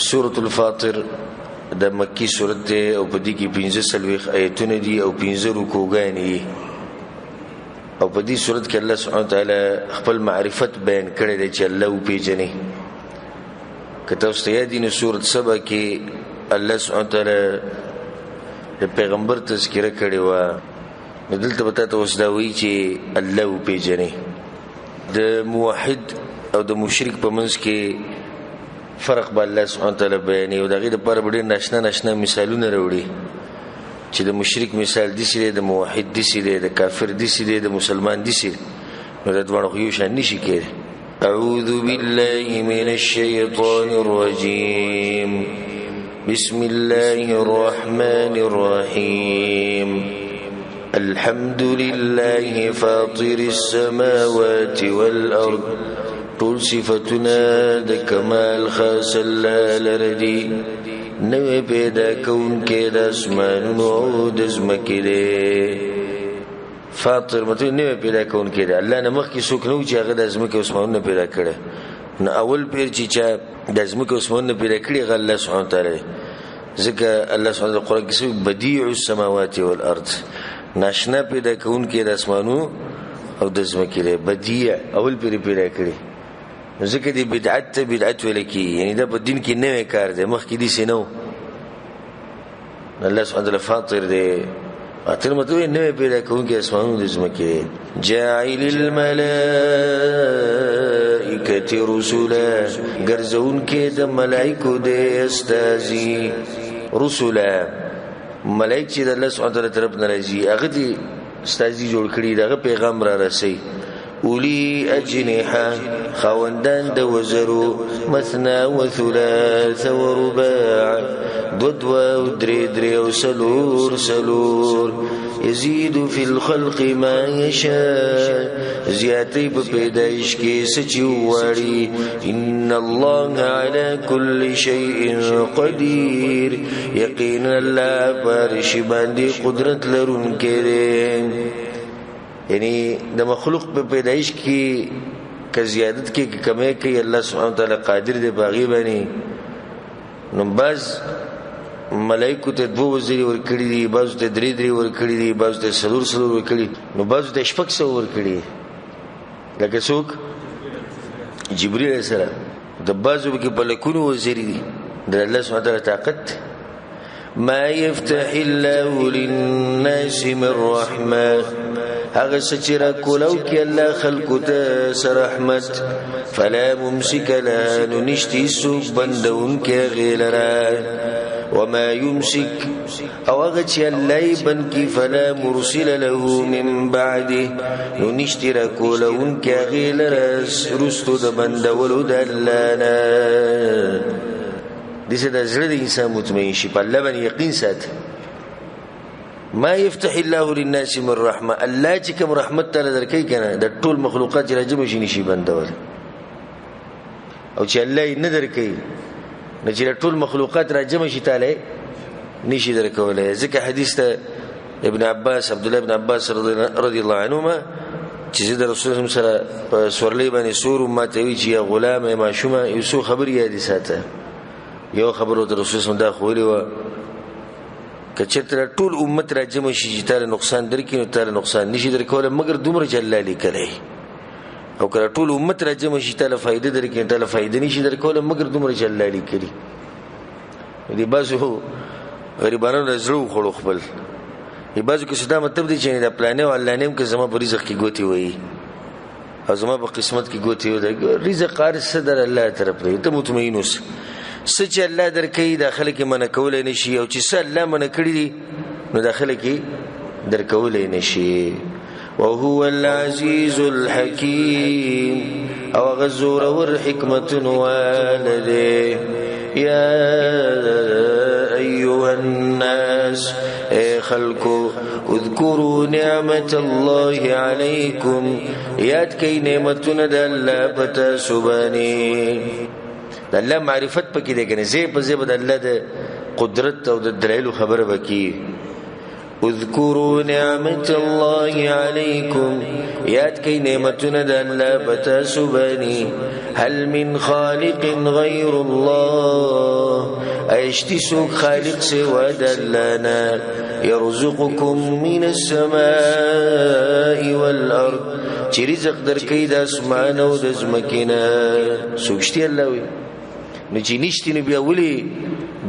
سورة الفاطر د مکی سورت دی او په دې کې 45 آیتونه دي او 5 رکوګانې دي. او په دې سورت کې الله سبحانه وتعالی خپل معرفت بیان کړی دی چې الله وپېژني. که تاسو ته یاد وي نو سورت سبا کې الله سبحانه وتعالی د پیغمبر تذکره کړې وه. نو دلته به تاته اوس دا وایي چې الله وپېژني. د موحد او د مشرک په منځ کې فرق به الله سبحانه وتعالی بیانوي، او د هغې دپاره به ډېر ناشنا ناشنا مثالونه راوړي چې د مشرک مثال داسې دی، د موحد داسې دی، د کافر داسې دی، د مسلمان داسې دی. نو دا دواړه خو یو شان نشي کېدی. أعوذ بالله من الشيطان الرجيم. بسم الله الرحمن الرحيم. الحمد لله فاطر السماوات والأرض. ټول صفتونه د کمال خاص الله لره دي. نوې پیدا کوونکی د اسمانونو او د ځمکې دی. فاطر مطلب نوې پیدا کوونکی دی. الله نه مخکې څوک نه و چې هغه د ځمکې او اسمانونو پیدا کړی. نو اول پیر چې چا د ځمکې او اسمانونو پیدا کړي هغه الله سبحانه وتعالی دی. ځکه الله سبحانه وتعالی قرآن کې څه بدیع السماوات والارض، ناشنا پیدا کوونکی د اسمانونو او د ځمکې دی. بدیع اول پیر پیدا کړي. نو ځکه دې بدعت ته بدعت ویل کېږي، یعنې دا په دین کې نوی کار دی، مخکې داسې نه و. الله سبحانه وتعالی فاطر دی. فاطر مطلب یې نوی پیدا کوونکی اسمانونو د ځمکې دی. جاعل الملائکة رسلا، ګرځوونکی د ملایکو دی استازي. رسلا ملایک چې د الله سبحانه وتعالی طرف نه راځي هغه دې استازي جوړ کړي، د هغه پیغام را رسوي. اولی اجنحه، خاوندان د وزرو، مثنا وثلاث ورباع، دوه دوه او درې درې او څلور څلور. یزید فی الخلق ما یشاء، زیاتې په پیدایش کې څه چې وغواړي. ان الله علی کل شیء قدیر، یقینا الله په هر شي باندې قدرت لرونکی دی. یعنی د مخلوق په پیدایش کې که زیادت کې که کمی کوي الله سبحانه وتعالی قادر دی په هغې باندې. نو بعض ملایکو ته دوه وزرې ورکړي دي، بعضو ته درې درې ورکړي دي، بعضو ته څلور څلور ورکړي، نو بعضو ته 600 ورکړي دي. لکه څوک؟ جبریل علیه السلام. د بعضو پکې په لکونو وزرې دي. د الله سبحانه وتعالی طاقت. ما يفتح الله للناس من رحمة، هغه څه چې راکولو کې الله خلکو ته څه رحمت، فلا ممسک لها، نو نشته هېڅوک بندوونکی هغې لره. وما يمسك، او هغه چې الله یې بند کړي، فلا مرسل له من بعده، نو نشته راکولونکی هغې لره وروستو د بندولو د الله نه. دې څه د زړه د انسان مطمئن شي، په الله باندې یقین ساتي. ما يفتح الله للناس من رحمة، الله چې کوم رحمت تعالی درکوي که نه، د ټول مخلوقات چې راجمع شي نشي بندولی. او چې الله یې نه درکوي نو چې ټول مخلوقات راجمع شي تعالی نشي درکولی. ځکه حدیث ته ابن عباس، عبدالله ابن عباس رضی الله عنهما چې زه د رسول الله سره په سورلۍ باندې سور وم، ما ته وایي چې یا غلام، ای ماشومه، یو څو خبرې یادې ساته. یو خبر ورته رسول الله دا ښوولې وه، که چېرته دا ټول امت راجمع شي چې تاله نقصان درکړي نو تاله نقصان نشي درکولی مګر دومره چې الله لیکلی. او که دا ټول امت راجمع شي تاله فایده درکړي نو تاله فایده نشي درکولی مګر دومره چې الله لیکلی. دې بعضو غریبانو له زړه وخوړو خپل. دې بعضو کې څه دا مطلب دی چې دا پلانې او الله نیم که زما په رزق کې ګوتې وهي او زما په قسمت کې ګوتې وهي. رزق هر څه در الله طرف دی، ته مطمئن اوسه. څه چې الله درکوي دا خلک یې منع کولی نه شي، او چې څه الله منع کړي دي نو دا خلک یې درکولی نه شي. وهو العزیز الحکیم، او هغه زورور حکمتونو والا دی. یا ایها الناس، ای خلکو، اذکروا نعمت الله علیکم، یاد کړئ نعمتونه د الله په تاسو باندې. د الله معرفت پکې دی که نه، ځای په ځای به د الله د قدرت او د دلایلو خبره به کېږي. اذکروا نعمت الله علیکم، یاد کړئ نعمتونه د الله په تاسو باندې. هل من خالق غیر الله، ایشتی څوک خالق سوا د الله نه؟ يرزقكم من السماء والارض، چې رزق درکوي د اسمان او د ځمکې نه. څوک شته؟ الله وایي. نو چې نشتي نو بیا ولې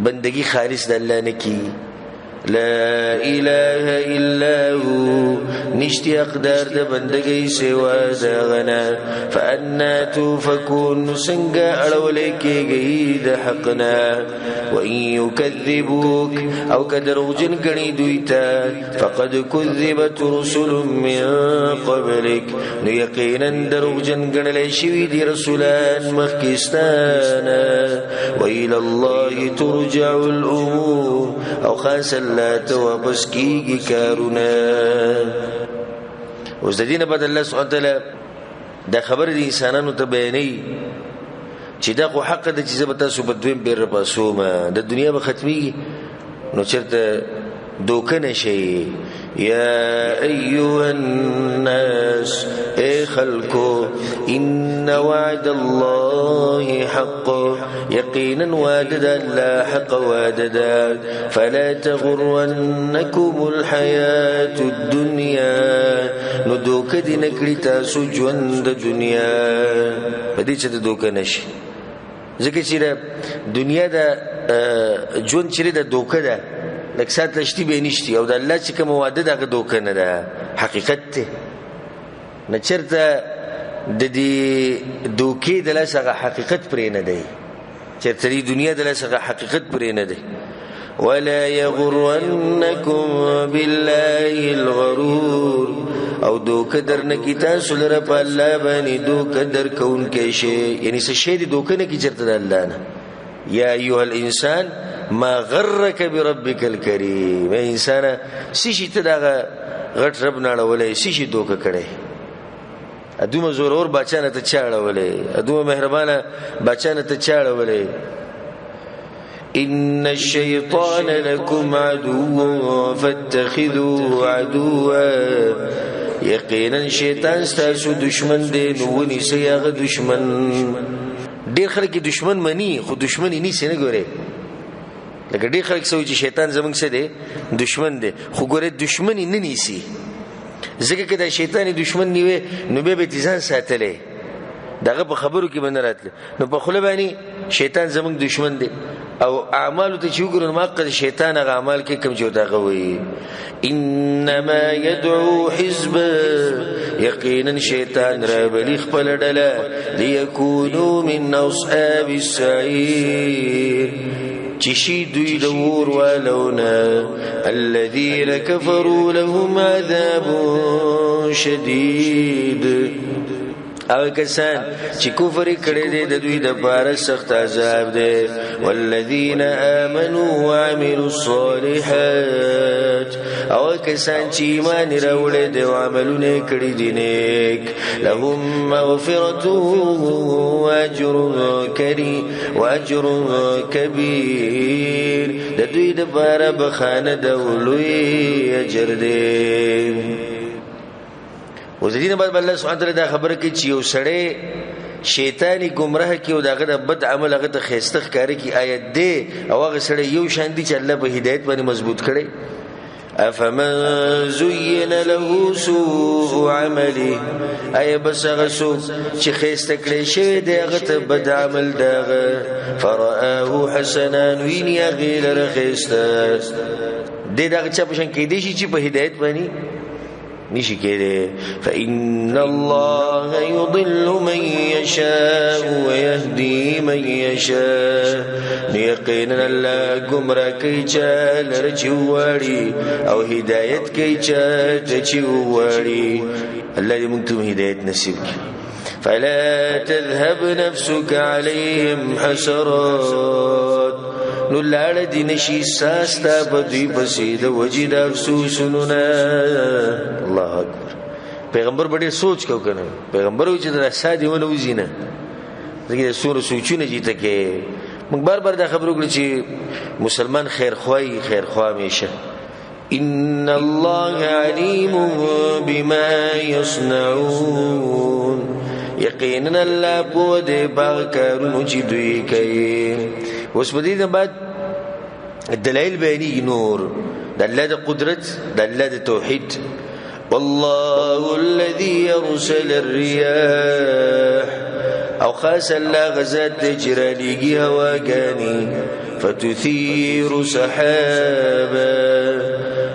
بندګي خالص د الله نه کیږي؟ لا اله الا هو، نشتی اقدار د بندګۍ سوا د غنا. فانا توفکون، نو څنګه اړولی کېږئ د حق نه؟ وان یکذبوک، او که دروغجن ګڼي دوی ته، فقد کذبت رسل من قبلک، نو یقینا دروغجن ګڼلی شوي دي رسولان مخکې ستا نه. وإلى الله ترجع الأمور، او خاص الله ته واپس کیږي کارونه. اوس د دې نه بعد الله سبحانه وتعالی دا خبره د انسانانو ته بیانوي چې دا خو حق ده چې زه به تاسو په دویم پېر راپاڅوم، د دنیا به ختمېږي، نو چېرته دوکه نه شئ. یا ایها الناس، ای خلکو، ان وعد الله حق، یقینا وعده د الله حق وعده ده. فلا تغرنکم الحیات الدنیا، نو دوکه دې نه کړي تاسو ژوند د دنیا، په دې چې د دوکه نه شي. ځکه چې د دنیا د ژوند چې د دوکه ده، لږ ساعت لشتي به نشتي، او د الله چې کومه وعده ده هغه دوکه نه ده، حقیقت دی. نه چېرته د دې دوکې د لاسه هغه حقیقت پرې نه دی، چېرته دې دنیا د لاسه هغه حقیقت پرې نه دی. ولا یغرنکم بالله الغرور، او دوکه درنه کي تاسو لره په الله باندې دوکه درکوونکی شي، یعنې څه شی دې دوکه نه کړي چېرته د الله نه. یا ایها الانسان ما غرک بربک الکریم، ای انسانه څه شي ته دغه غټ رب نه اړولی، څه شي دوکه کړی؟ دومره زورور باچا نه ته چا اړولی، دومره مهربانه باچا نه ته چا اړولی؟ إن الشيطان لكم عدو فاتخذوه عدوا، یقینا شیطان ستاسو دشمن دی، نو ونیسئ هغه دشمن. ډېر خلک یې دشمن مني خو دشمن یې نیسي نه. ګورئ لکه ډېر خلک څه وایي چې شیطان زموږ څه دی؟ دشمن دی، خو ګورئ دشمن یې نه نیسي، ځکه که دا شیطان یې دشمن نیوی نو بیا به یې ځان ساتلی، د هغه په خبرو کې به نه راتلی. نو په خوله باندې شیطان زموږ دشمن دی، او اعمالو ته چې وګورو نو ماقه د شیطان هغه اعمال کې کوم چې ورته هغه وایي. انما يدعو حزبه، یقینا شیطان رابلي خپله ډله، لیکونو من اصحاب السعیر، چې شي دوی د اور والو نه. الذین کفروا لهم عذاب شدید، هغه کسان چې کفر یې کړی دی د دوی دپاره سخت عذاب دی. والذین آمنوا وعملوا الصالحات، هغه کسان چې ایمان یې راوړی دی او عملونه یې کړي دي نیک، لهم مغفرة واجر کریم واجر کبیر، د دوی دپاره بخښنه ده او لوی اجر دی. اوس د دې نه بعد به الله سبحانه وتعالی دا خبره کوي چې یو سړی شیطان یې ګمراه کړي او د هغه د بد عمل هغه ته ښایسته ښکاره کړي، آیا دی او هغه سړی یو شان دي چې الله په هدایت باندې مضبوط کړی؟ افمن زین له سوء عمله، آیا بس هغه څوک چې ښایسته کړی شوی دی هغه ته بد عمل د هغه، فرآه حسنا، ویني هغې لره ښایسته دی، د هغه چا په شان کېدی شي چې په هدایت باندې نشي کېدی. فإن الله يضل من يشاء ويهدي من يشاء، یقینا الله ګمراه کوي چا لره چې وغواړي او هدایت کوي چا ته چې وغواړي. الله دې موږ ته هدایت نصیب کړي. فلا تذهب نفسك عليهم حسرات، نو لاړه دې نشي ساه ستا په دوی پسې د وجې د افسوسونو نه. الله اکبر. پیغمبر به ډېر سوچ کو که نه؟ پیغمبر وایي چې دا ساه دې ونه وځي نه، ځکه دا څومره سوچونه چې ته کوې. موږ بار بار دا خبره وکړه چې مسلمان خیرخوا وي، خیرخوا همیشه. ان الله علیم بما یصنعون، یقینا الله پوه دی په هغه کارونو چې دوی کوي. اوس په دې نه بعد دلایل بیانېږي نور د الله د قدرت، د الله د توحید. والله الذي يرسل الرياح، او خاص الله غزاد دی چې رالیږي هواګانې، فتثير سحابا،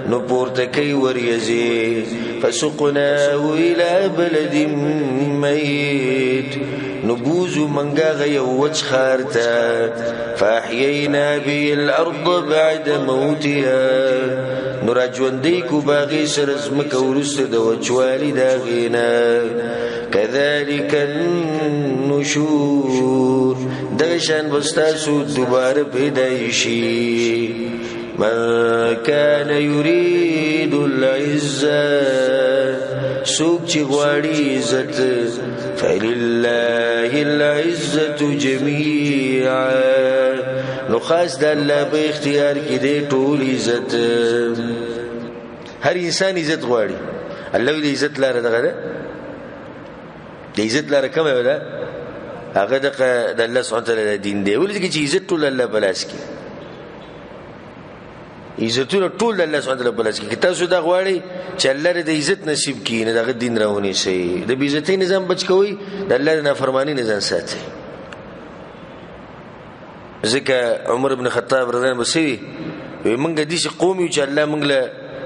نو پورته کوي وریځې، فسقناه إلى بلد ميت، نو بوزو منګه هغه یو وچ ښار ته، فأحيينا به الأرض بعد موتها، نو راژوندۍ کو به هغې سره ځمکه وروسته د وچوالي د هغې نه. كذلك النشور، دغه شان به ستاسو دوباره پیدایشي. من كان يريد العزة، څوک چې غواړي عزت، فلله العزة جميعا، نو خاص د الله په اختیار کې دی ټول عزت. هر انسان عزت غواړي. الله ویلي عزت لاره دغه ده، د عزت لاره کومه ده؟ هغه دغه د الله سبحانه وتعالی د دین دی. ولې ځکه چې عزت ټول الله په لاس کې، عزتونه ټول د الله سبحانه وتعالی په لاس کې. که تاسو دا غواړئ چې الله دې د عزت نصیب کړي، نو د هغه دین راونیسئ، د بې عزتۍ نظام بچ کوئ، د الله د نافرمانۍ نه ځان ساتئ. ځکه عمر بن خطاب رضی الله عنه څه وي؟ وایي موږ داسې قوم یو چې الله موږ له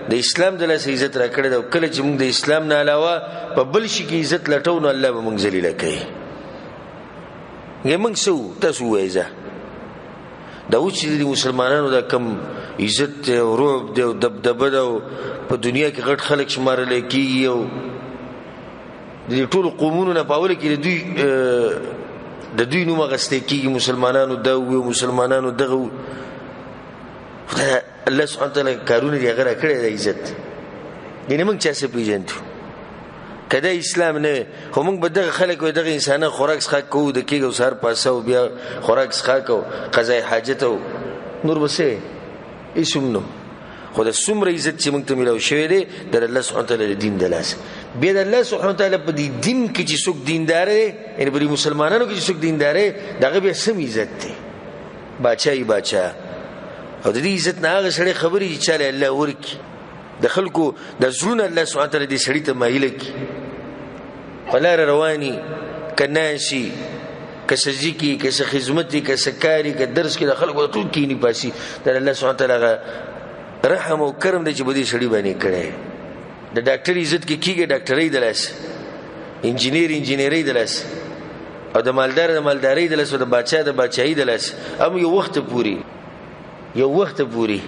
د اسلام د لاسه عزت راکړی دی، او کله چې موږ د اسلام نه علاوه په بل شي کې عزت لټوو نو الله به موږ ذلیله کوي. موږ څه وو؟ تاسو ووایئ. ځه دا اوس چې د مسلمانانو دا کم عزت دی او رعب دی او دبدبه ده او په دنیا کې غټ خلک شمارلی کېږي، او د دې ټولو قومونو نه په اوله کې د دوی نوم اخیستی کېږي، مسلمانانو دا وویل، مسلمانانو دغه وویل. خدای الله سبحانه وتعالی کارونه دې هغه راکړی دی عزت. یعنې موږ چا څه پېژندو؟ که دا اسلام نه وی خو موږ به دغه خلک وی دغه انسانان خوراک څښاک کوو، د کېږي او سهار پاڅه او بیا خوراک څښاک او قضای حاجت او نور به څه وی؟ هېڅ هم نه. خو د څومره عزت چې موږ ته میلاو شوی دی د الله سبحانه وتعالی د دین د لاسه. بیا د الله سبحانه وتعالی په دې دین کې چې څوک دیندار دی، یعنې په دې مسلمانانو کې چې څوک دیندار دی، د هغه بیا سم عزت دی، باچا یې باچا. او د دې عزت نه هغه سړی خبرې چې چا له الله ورکړي، د خلکو د زړونه الله سبحانه وتعالی دې سړي ته مایله کړي. په لاره رواني که ناشي که څه ځي که څه خدمت وي که څه کار وي که درس کې د خلکو ټول کښېني پاسي، د الله سبحانه وتعالی هغه رحم او کرم دی چې په دې سړي باندې کړی. د ډاکټر عزت کې کېږي ډاکټرۍ د لاسه، انجینر انجینرۍ د لاسه، او د مالدار د مالدارۍ د لاسه، او د باچا د باچایۍ د لاسه. هم یو وخت پورې، یو وخت پورې.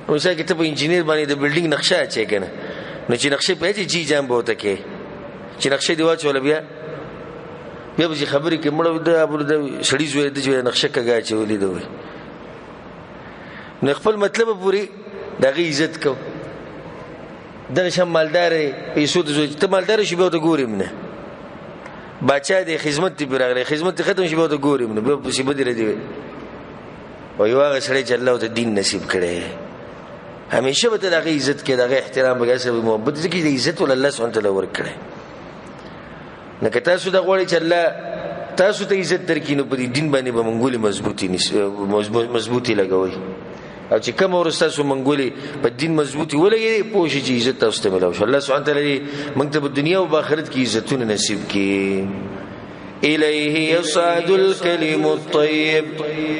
نو مثال کې ته په انجینر باندې د بلډینګ نقشه اچوې که نه، نو چې نقشې پرې اچوې جی جان به ورته کوې، چې نقشه دې واچوله بیا بیا به چې خبرې کوې، مړه ده بل ده سړي زوی ده چې نقشه کږه اچولې ده وایي. نو خپل مطلب پورې د هغې عزت کوو. دغه شان مالدار دی، پیسو ته زوی، ته مالدار شي بیا ورته ګورې هم نه. باچا دی، خدمت دې پرې راغلی، خدمت دې ختم شي بیا ورته ګورې هم نه، بیا پسې بدې ردې وي. او یو هغه سړی چې الله ورته دین نصیب کړی، همیشه به ته د هغې عزت کوې، د هغې احترام به کوې، هسې به محبت، ځکه چې د عزت ول الله سبحانه وتعالی ورکړی. نو که تاسو دا غواړئ چې الله تاسو ته عزت درکړي، نو په دې دین باندې به منګولې مضبوطې لګوئ. او چې کومه ورځ تاسو منګولې په دین مضبوطې ولګېدې، پوه شئ چې عزت تاسو ته میلاو شو. الله سبحانه وتعالی دې موږ ته په دنیا او په آخرت کې عزتونه نصیب کړي. إليه يصعد الكلم الطيب،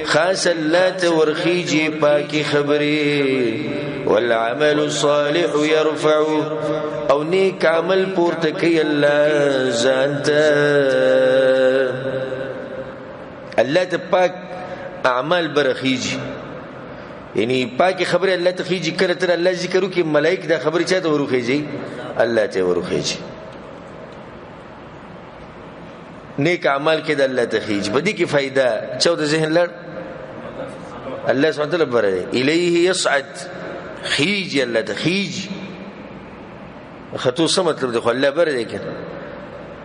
خاص الله ته ورخیږي پاکې خبرې. والعمل الصالح يرفع، او نیک عمل پورته کوي الله ځان ته. الله ته پاک اعمال برخیږي، یعنی پاکې خبرې الله ته خیږي. کله تر الله ذکر وکړي، ملایک دا خبرې چا ته وروخیږي؟ الله ته وروخیږي. نیک اعمال کې د الله ته خیږي، په دې کې فایده چا د ذهن لړ الله سبحانه وتعالی بره دی. الیه یصعد، خیږي الله ته خیږي. خطو څه مطلب دی؟ خو الله بره دی که نه.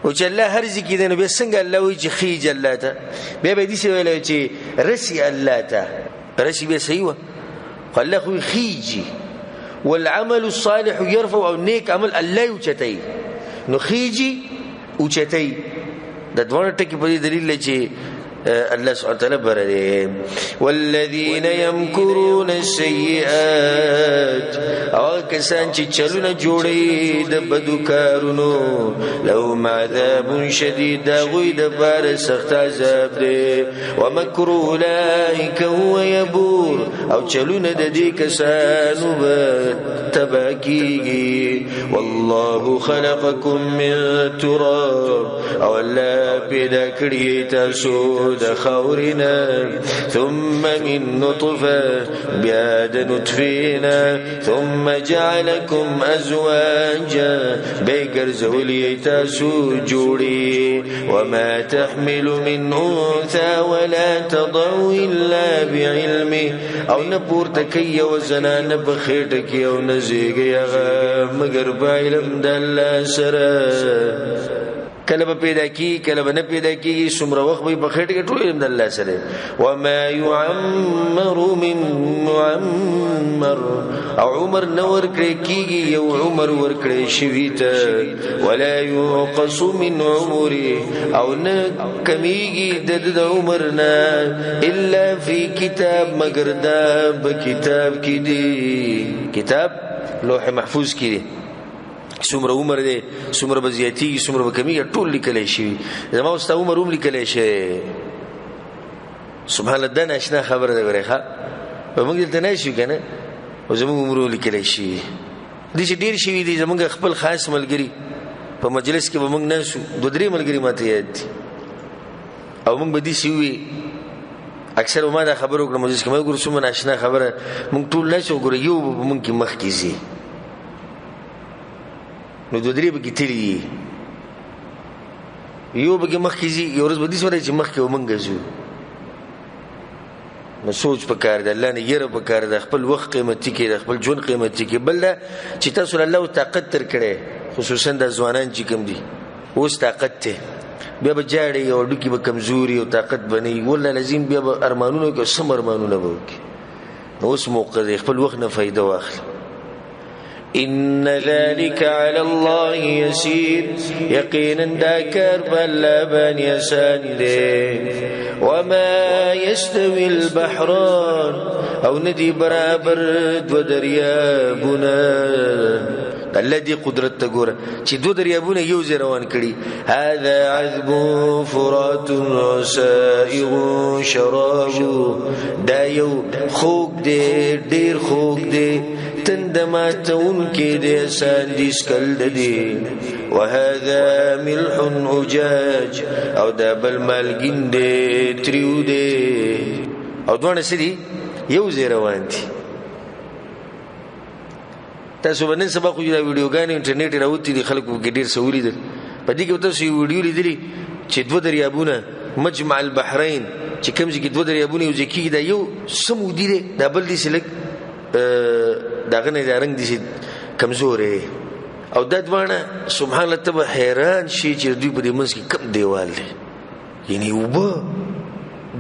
او چې الله هر ځای کې دی، نو بیا څنګه الله وایي چې خیږي الله ته؟ بیا به یې داسې ویلی چې رسي الله ته، رسي بیا صحیح وه، خو الله خو یې خیږي. والعمل الصالح يرفع، او نیک عمل الله یې اوچتوي، نو خیږي اوچتوي. دا دواړه ټکي په دې دلیل دی چې الله سبحانه وتعالی بره دی. والذین یمکرون السیئات، او هغه کسان چې چلونه جوړوي د بدو کارونو، لهم عذاب شدید، د هغوی دپاره سخت عذاب دی. ومکر اولئک هو یبور، او چلونه د دې کسانو به تباه کیږي. والله خلقکم من تراب، او الله پیدا کړی تاسو د خاورې نه، ثم من نطفة، بیا د نطفې نه، ثم جعلکم ازواجا، بیا یې ګرځولي تاسو جوړې. وما تحمل من انثى ولا تضع الا بعلمه، او نه پورته کوي یوه زنانه په خېټه کې او نه زېږي هغه مګر په علم د الله سره. کله به پیدا کیږي، کله به نه پیدا کیږي، څومره وخت به یې په خېټه کې، ټول علم د الله سره. وما يعمر من معمر، او عمر نه ورکړی کیږي یو عمر ورکړی شوي ته، ولا ينقص من عمره، او نه کمیږي د ده د عمر نه، الا فی کتاب، مګر دا په کتاب کې دی، کتاب لوح محفوظ کې دی. څومره عمر دی، څومره به زیاتېږي، څومره به کمېږي، ټول لیکلی شي. زما او ستا عمر هم لیکلی شي. سبحان الله، دا ناشنا خبره ده ګورې. ښه، موږ دلته ناست یو که نه، او زموږ عمرونه لیکلی شي. داسې ډېر شوي دي. زموږ خپل خاص ملګري په مجلس کې به موږ ناست یو، دوه درې ملګري ما ته یاد دي، او موږ به داسې ووي، اکثر ما دا خبره وکړه مجلس کې، ما وګوره څومره ناشنا خبره، موږ ټول ناست یو، ګوره یو به په موږ کې مخکې ځي، نو دوه درې به کې تللي دي، یو به کې مخکې ځي، یو ورځ به داسې ورځ چې مخکې به موږ ځو. نو سوچ پکار دی، الله نه یره پکار دی، خپل وخت قیمتي کړئ، خپل ژوند قیمتي کړئ. بل دا چې تاسو له الله طاقت درکړی، خصوصا دا ځوانان چې کوم دي اوس طاقت دی، بیا به جاړي او هډوکي به کمزوري او طاقت به نه وي، والله العظیم بیا به ارمانونه وکړي، سم ارمانونه به وکړي. نو اوس موقع دی، خپل وخت نه فایده واخلي. إن ذلك على الله يسير، يقينا دا کار په الله باندې اسان دی. وما يستوي البحران، او نه دي برابر دوه دریابونه. الله دې قدرت ته ګوره چې دوه دریابونه یو ځای روان کړي. هذا عذب فرات سائغ شراب، دا یو خوږ دی، ډېر خوږ دی، تنده ماتوونکی دی، اسان دي څښل د دې. وهذا ملح اجاج، او دا بل مالګین دی، تریو دی، او دواړه څه دي؟ یو ځای روان دي. تاسو به نن سبا خو دا ویډیوګانې انټرنیټ راوتي دي، خلکو پکې ډېر څه ولیدل. په دې کې به تاسو یو ویډیو لیدلې چې دوه دریابونه مجمع البحرین چې کوم ځای کې دوه دریابونه یو ځای کېږي، دا یو سمودي دی، دا بل داسې لږ د هغه نه دا رنګ داسې کمزوری دی، او دا دواړه سبحان الله ته به حیران شي چې دوی په دې منځ کې کوم دیوال دی، یعنې اوبه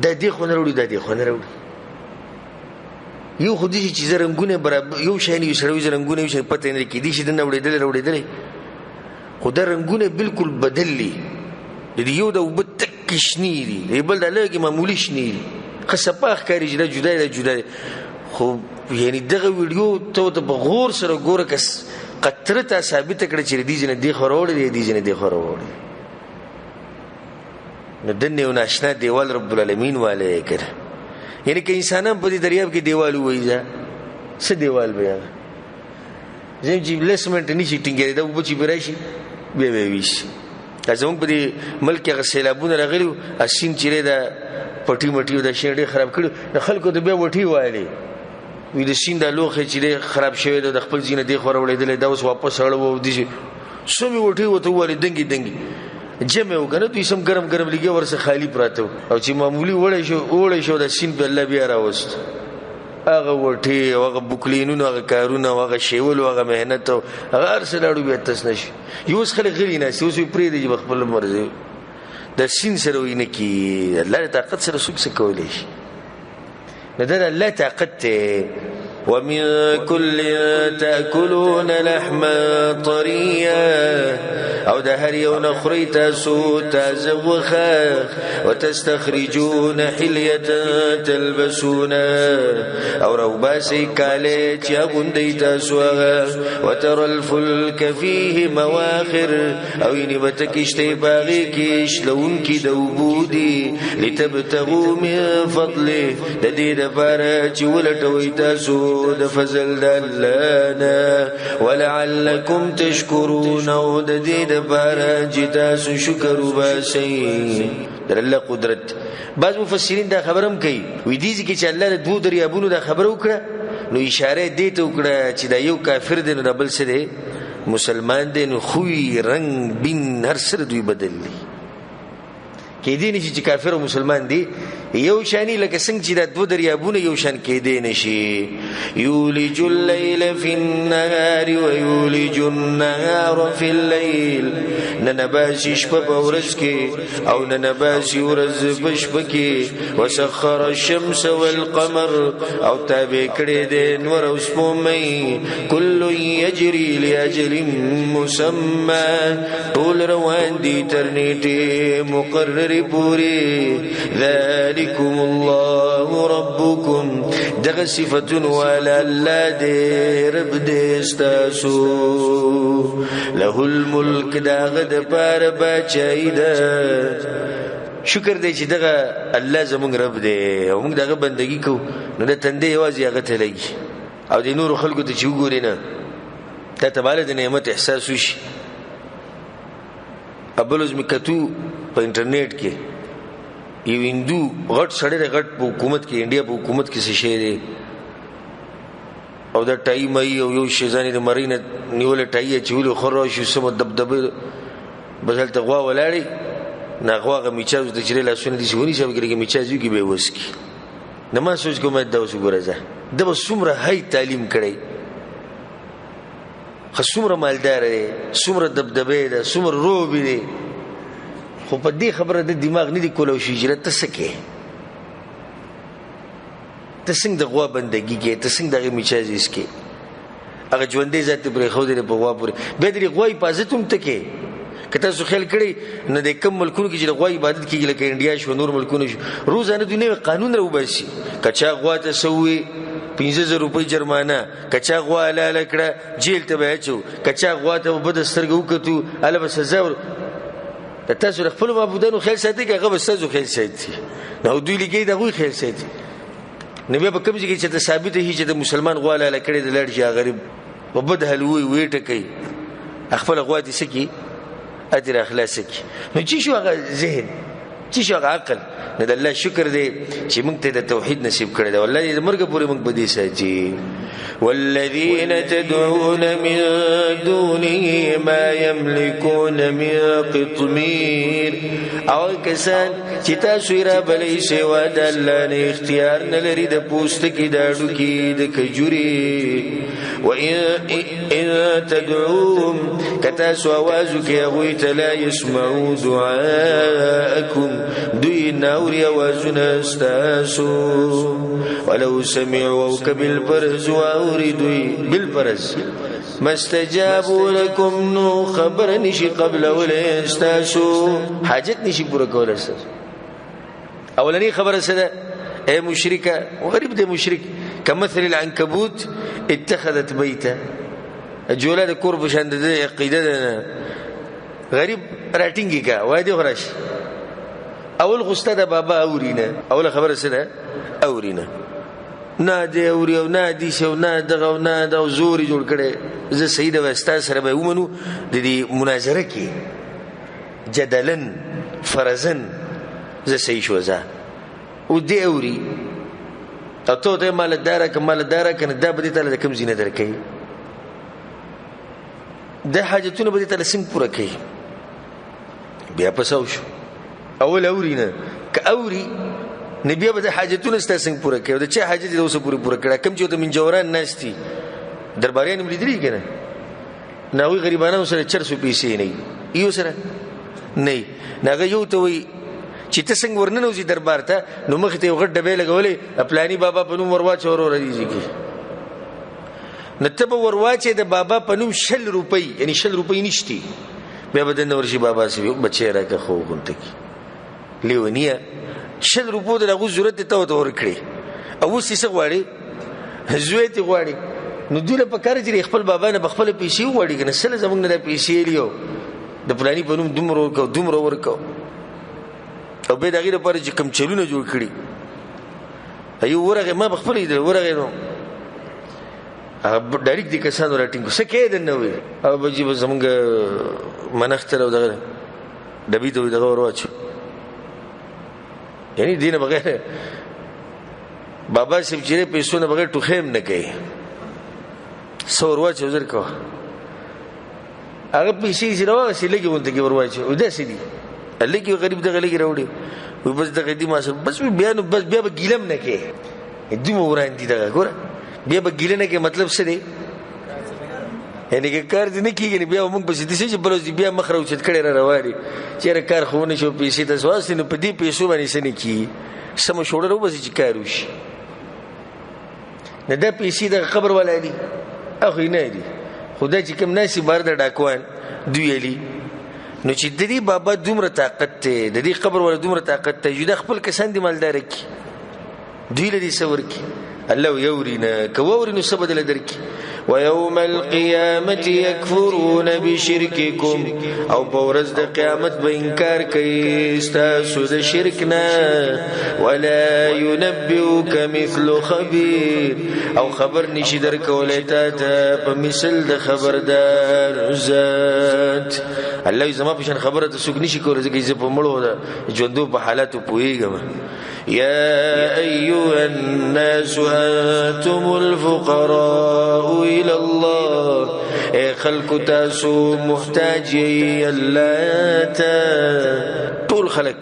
دا دې خوا نه راوړي، دا دې خوا نه راوړي. یو خو داسې چې زه رنګونه برابر یو شی نه یو سړی وي، زه رنګونه یو شی پته یې نه کېدای شي دننه وړېدلی راوړېدلی، خو دا رنګونه بالکل بدل دي. د دې یو د اوبه تکې شنې دي، د بل دا لږې معمولي شنې دي، ښه صفا ښکاري چې دا جدا دی، دا جدا دی. خو یعنې دغه ویډیو ته ورته په غور سره ګوره، که قطره تا ثابته کړه چې د دې ځای نه دې خوا راوړی دی، د دې ځای نه دې خوا راوړی دی، نو دننه یو ناشنا دیوال رب العالمین والی یې کړه. یعنې که انسانان په دې دریاب کې دیوال ووهي، ځه څه دیوال به هغه ځم چې لس منټه نه شي ټینګېدی، دا اوبه چې پرې راشي بیا به یې ویسي. دا زموږ په دې ملک کې هغه سیلابونه راغلي وو، سیند چې دی دا پټي مټي او دا شیان ډېر خراب کړي وو، نو خلکو ته بیا وټي وهلې، وایي د سیند دا لوښی چې دی خراب شوی دی، د خپل ځای نه دې خوا راوړېدلی، دا اوس واپس اړوو او داسې څومې وټې ورته ووهلې، دنګې دنګې جمع وکړه، نه دوی سم ګرم ګرم لګیا ورڅخه خالي پراته وو، او چې معمولي وړی شو دا سیند په الله بیا راوست، هغه وټې او هغه بوکلینونه، هغه کارونه او هغه شیولو، هغه محنت او هغه هر څه لاړو بیا تس نه شي. یو اوس خلک غلي ناست دي، اوس یې پرېږدي چې په خپله مرضي د سیند سره وایي نه کېږي. الله د طاقت سره څوک څه کولی شي؟ نو دا د الله طاقت دی. ومن كل تأكلون لحما طريا او د هر یو نه خورئ تاسو تازه غوښه. وتستخرجون حلیة تلبسون او راوباسئ کالي چې اغوندئ تاسو هغه. وترى الفلك فيه مواخر او یعنې به ته کښتۍ په هغې کې شلوونکي د اوبو دي. لتبتغوا من فضله د دې دپاره چې ولټوئ تاسو د فضل د الله نه. ولعلکم تشکرون او د دې دپاره چې تاسو شکر وباسئ. در الله قدرت. بعض مفسرین دا خبره هم کوي، وایي دې ځای کې چې الله د دوو دریابونو دا خبره وکړه نو اشاره یې دې ته وکړه چې دا یو کافر دی نو دا بل څه دی؟ مسلمان دی. نو خوی، رنګ، بین هر څه دوی بدل دي. کېدی نه شي چې کافر او مسلمان دي یو شانی، لکه څنګه چې دا دوه دریابونه یو شان کېدی نه شي. یولج اللیل فی النهار ویولج النهار فی اللیل. ننباسي شپه په ورځ کې او ننباسي ورځ په شپه کې. وسخر الشمس والقمر او تابع کړی دی نور او سپوږمۍ. کل یجري لاجل مسمى ټول روان دي تر نېټې مقررې پورې. ذلكم الله ربكم دغه صفتون والا الله دی رب دی ستاسو. له الملک دغه دپاره باچایي ده. شکر دی چې دغه الله زموږ رب دی او موږ دغه بندګي کوو. نو د تندې یوازې هغه ته لګي او د نورو خلکو ته چې وګورې نه تا ته به د نعمت احساس وشي. بل ورځ مې کتو په انټرنیټ کې یو هندو غټ سړی دی، غټ په حکومت کې، انډیا په حکومت کې څه شی دی او دا ټای مای او یو شی ځان یې د مرۍ نه نیولې ټای یې اچولې، خر راشي سمه دبدبه بس هلته غوا ولاړې نه غوا هغه میچازو ته چې دی لاسونه داسې ونیسي او کې میچاز وکړي به یې وڅکي. نو ما سوچ کوم دا اوس وګوره ځه ده به څومره های تعلیم کړی، خو څومره مالدار دی، څومره دبدبه ده، څومره روبي دی، خو په دې خبره د دماغ نه دی کولی شي چې ته څه کوې، ته څنګه د غوا بندګي کوې، ته څنګه د هغې میچازې څکې، هغه ژوندی ذات دې پرېښودی په غوا پورې، بیا د دې غوا حفاظت هم ته کوې. که تاسو خیال کړئ نو د کوم ملکونو کې چې د غوا عبادت کېږي لکه انډیا شو نور ملکونه شو، روزانه دوی نوی قانون راوباسي، که چا غوا ته څه ووایي 5000 روپۍ جرمانه، که چا غوا حلاله کړه جیل ته به یې اچوو، که چا غوا ته په بده سترګه وکتو هله به سزا ور. د تاسو د خپلو معبودانو خیال ساتئ که هغه به ستاسو خیال ساتي؟ نو دوی لګوي د هغوی خیال ساتي. نو بیا په کوم ځای کې چې ته ثابته شي چې د مسلمان غوا حلاله کړې ده لاړ شي هغه غریب په بد حال ووایي ویې ټکوي خپله غوا دې څه کړي ترې راخلاصه کړي. نو چې شو هغه ذهن، چې شو هغه عقل. نو د الله شکر دی چې موږ ته د توحید نصیب کړی دی، والله دې د مرګه پورې موږ په دې ساتي. والذین تدعون من دونه ما یملکون من قطمیر او کسان چې تاسو یې رابلئ سوا د الله نه اختیار نه لري د پوستکي د هډوکي د کجوري. وإن تدعوهم که تاسو اواز وکړئ هغوی ته لا یسمعوا دعاءکم دوی نه اوري اوازونه ستاسو. ولو سمعوا او که بالفرض واوري دوی بالفرض ما استجابوا لكم نو خبر نشي قبلولی ستاسو، حاجت نشي پوره کولی ستاسو. اولنی خبره څه ده؟ ای مشرکه، غریب دی مشرک، کمثل العنکبوت اتخذت بیتا، جوله د کور په شان د ده عقیده ده نه، غریب راټینګې که وایي دی خو راشي. اول خو ستا د بابا اوري نه، اوله خبره څه ده؟ اوري نه، نه دی اوري او نه داسې او نه دغه او نه دغه زور یې جوړ کړی. زه صحیح ده ستا سره به یې ومنو د دې مناظره کې جدلا فرضا زه صحیح شوه ځه او دی اوري او ته ورته مال دا راکړه مال دا راکړه، نو دا به دې ته د کوم ځای نه درکوي؟ دا حاجتونه به دې ته څنګه پوره کوي؟ بیا په سو شو. اول اوري نه، که اوري نو بیا به د حاجتونه ستا څنګه پوره کوي؟ د چا حاجت یې د اوسه پورې پوره کړی؟ کوم چې ورته منجوران ناست دي، درباریان هم لیدلي که نه؟ نو هغوی غریبانانو سره چرسو پیسې نه وي، یو سره نه وي. نو هغه یو ته وایي چې ته څنګه ورننوځي دربار ته، نو مخې ته یو غټ ډبی لګولی، پلاني بابا په نوم ور واچوه وروره دې ځای کې. نو ته به ور واچې د بابا په نوم 20 روپۍ، یعنی 20 روپۍ نشتي، بیا به دننه ورشي بابا صاحب بچی راکړه خو غونته کي لیونیه 20 روپو د هغو ضرورت دی ته ورته ورکړې، او اوس یې څه غواړي؟ زوی ترې غواړي. نو دوی له پکار چې خپل بابا نه به خپله پیسې وغواړي که نه، سله زموږ نه دا پیسې لري او د فلاني په نوم دومره ورکړو دومره ورکړو، او بیا د هغې لپاره چې کوم چلونه جوړ کړي. یو ورغی، ما به خپله لیدل، ورغی نو هغه ډایرکټ دې کسانو راټینګ کړو، څه کوې دننه وایي؟ هغه به چې به زموږ منښت او دغه ډبي ته وایي دغه ور واچو، یعنی دې نه بغیر بابا صاحب چې پیسو نه بغیر ټوخی هم نه کوي، څه ور واچو زر کوه. هغه پیسې چې راواخیستې لږې غونته کې ور واچو، او داسې دي لږې غریب دغه لږې راوړي، وایي بس دغه دي ما سره بس، بیا نو بس بیا به ګیله هم نه کوې، دومره وران دي دغه. ګوره بیا به ګیله نه کوې مطلب څه دی؟ یعنې که کار دې نه کېږي نو بیا به موږ پسې داسې چې بل ورځ بیا مخ راوچت کړی را روان یې، چېرې کار خو ونه شو پیسې تاسو واخیستې، نو په دې پیسو باندې څه نه کېږي، سمه شوړه راوباسي چې کار وشي. نه دا پیسې دغه قبر والا دي، هغه خو یې نه دي، خو دا چې کوم ناست بهر د ډاکوان دوی دي. نو چې د دې بابا دومره طاقت دی، د دې قبر والا دومره طاقت دی چې دا خپل کسان دې مالداره کړي، دوی له دې څه ورکړي؟ الله یوري نه، که واوري نو څه به دله درکړي؟ ويوم القيامة يكفرون بشرككم، او په ورځ د قیامت به انکار کوي ستاسو د شرک نه. ولا ينبئك مثل خبير، او خبر نشي درکولی تا ته په مثل د خبردار ذات. الله یې زما په شان خبره ته څوک نشي کولی، ځکه زه په مړو د ژوندو په حالاتو پوهېږم. يا أيها الناس أنتم الفقراء إلى الله، اے خلق تاسو محتاج یې الله ته، ټول خلق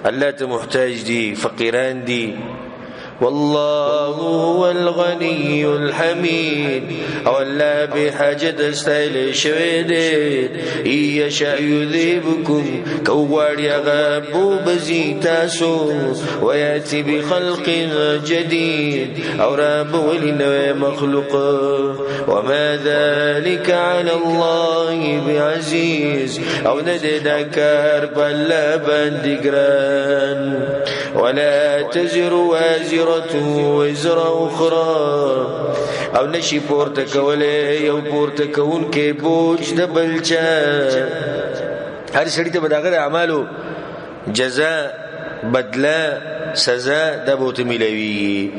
الله ته محتاج دي، فقیران دي. والله هو الغني الحميد، او الله بحاجت ستایل شوی دی. إن یشاء یذهبکم، که وغواړي هغه بوبځي تاسو، ویأتي بخلق جدید، او رابولي نوی مخلوق. وما ذلك على الله بعزیز، او نه دی دا کار په الله باندې ګران. ولا تزر وازرة وزر أخرى، او نشي پورته کولی یو پورته کوونکی بوج د بل چا. هر سړي ته به د هغه د اعمالو جزا، بدله، سزا دا به ورته میلاویږي.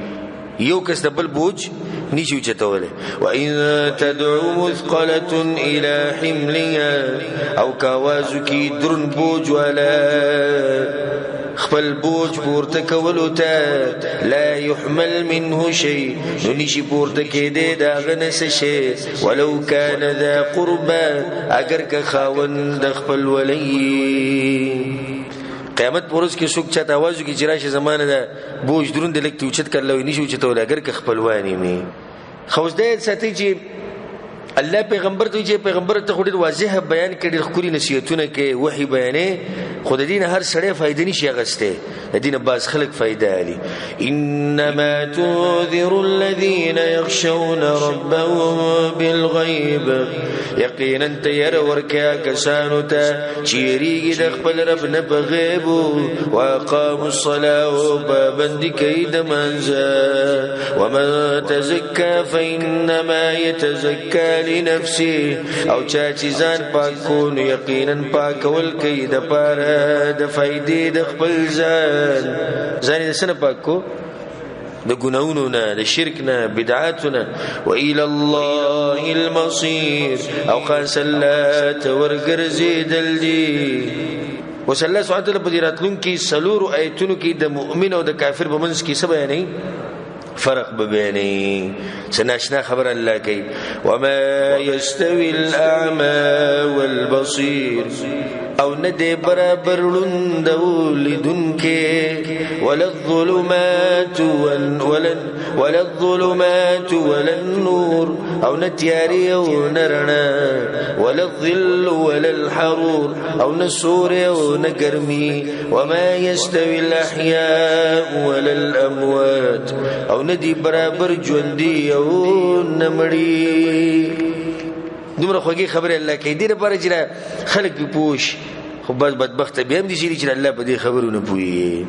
یو کس د بل بوج نشي اوچتولی. وإن تدعو مثقلة إلى حملها، او که اواز وکړي درون بوج والا خپل بوج پورته کولو ته، لا يحمل منه شيء، نو نشي پورته کېدی د هغه نه څه شی، ولو کان ذا قربا، اګر که خاوند د خپل ولی. قیامت په ورځ کې څوک چاته اواز وکړي چې راشه زما نه ده بوج دروند دی لږ ترې اوچت کړه، الله وایي نشي اوچتولی اګر که خپلوان یې وي. خو اوس دا یاد ساتئ چې الله پیغمبر ته وایي چې پیغمبر ته خو ډېر واضح بیان کړي، ډېر ښکلي نصیحتونه کوي، وحي بیانوي، خو د دې نه هر سړی فایده نشي اخیستی، د دې نه بعض خلک فایده اخلي. انما تنذر الذین یخشون ربهم بالغیب، یقینا ته یره ورکوې کسانو ته چې یریږي د خپل رب نه په غیبو، واقاموا الصلاة او پابندي کوي د لمانځه. ومن تزکا فانما یتزکا لنفسه، او چا چې ځان پاک کو نو یقینا پاکول کوي دپاره د فایدې د خپل ځان. ځان یې د څه نه پاک کو؟ د ګناهونو نه، د شرک نه، بدعاتو نه. وإلى الله المصير، او خاص الله ته ورګرځېدل دي. اوس الله سبحانه وتعالی په دې راتلونکي څلورو آیتونو کې د مؤمن او د کافر په منځ کې څه بیانوي؟ فرق به بیانوي. څه ناشنا خبره الله کوي. وما يستوي الأعمى والبصير، او نه دی برابر ړوند او لیدونکی. ولا الظلمات ولا الظلمات ولا النور، او نه تیارې او نه رڼا. ولا الظل ولا الحرور، او نه سوری او نه ګرمي. وما يستوي الأحياء ولا الأموات، او نه دي برابر ژوندي او نه مړي. دومره خوږې خبرې الله کوي، دې لپاره چې خلک پرې پوه شي. خو بس بدبخته بیا هم داسې دي چې الله په دې خبرو نه پوهېږي.